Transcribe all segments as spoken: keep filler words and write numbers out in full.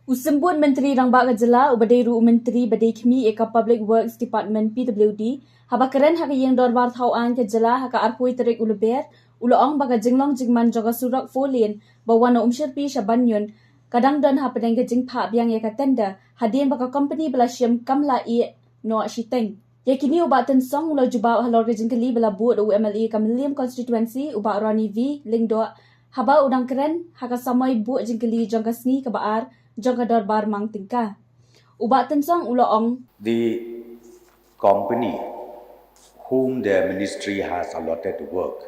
U Symbud Myntri Rangbah ka Jylla, uba dei ruh u Myntri ba dei khmih ïa ka Public Works Department, P W D, haba kren ha ka ïing dorbar thaw aiñ ka Jylla ha ka arphew tarik u Lber, u la ong ba ka jinglong jingman jong ka surok four lane ba wan na Umshyrpi sha Banjul ka dang don hapdeng ka jingphah biang ïa ka tender hadien ba ka company ba la shim kam la ïeh noh shiteng. Ïa kine u Bah Tynsong u la jubab halor ka jingkylli ba la buh da u M L A ka Mylliem Constituency, u Bah Ronnie V Lyngdoh, haba u dang kren ha ka samoi buh jingkylli jong ka sngi kaba ar jong ka dorbar mang tyngka. U Bah Tynsong u la ong, the company whom the ministry has allotted work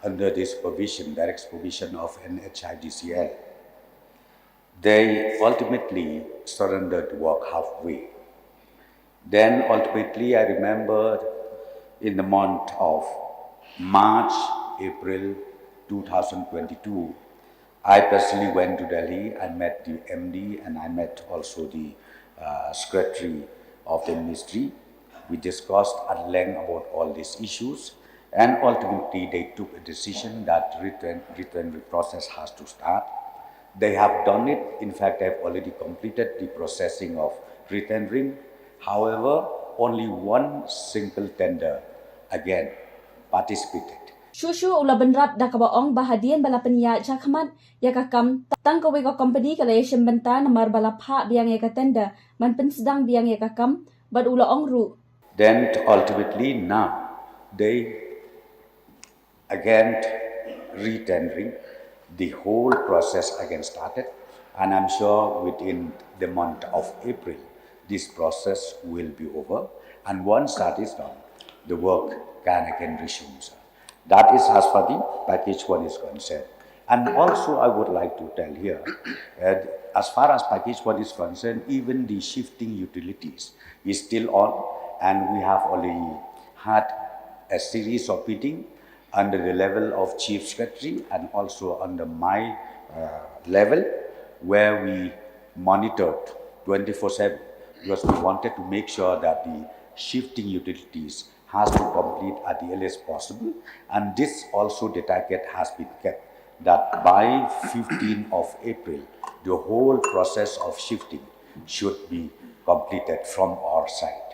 under this provision, direct provision of N H I D C L, they ultimately surrendered work halfway. Then ultimately, I remember in the month of March, April two thousand twenty-two, I personally went to Delhi. I met the M D and I met also the uh, secretary of the ministry. We discussed at length about all these issues, and ultimately, they took a decision that return, return process has to start. They have done it. In fact, they have already completed the processing of retendering. However, only one single tender again participated. Shuh shuh u la bynrap da kaba ong ba hadien ba la pynïaid shakhmat ïa ka kam, tang kawei ka company ka la ïashim bynta namar ba la phah biang ïa ka tender ban pynsdang biang ïa ka kam, bad u la ong ruh. Then ultimately now they again retendering, the whole process again started, and I'm sure within the month of April, this process will be over. And once that is done, the work can again resume, sir. That is as far the package one is concerned. And also, I would like to tell here, uh, as far as package one is concerned, even the shifting utilities is still on, and we have already had a series of meeting under the level of Chief Secretary and also under my uh, level, where we monitored twenty-four seven, because we wanted to make sure that the shifting utilities has to complete at the earliest possible, and this also the target has been kept, that by fifteenth of April, the whole process of shifting should be completed from our side.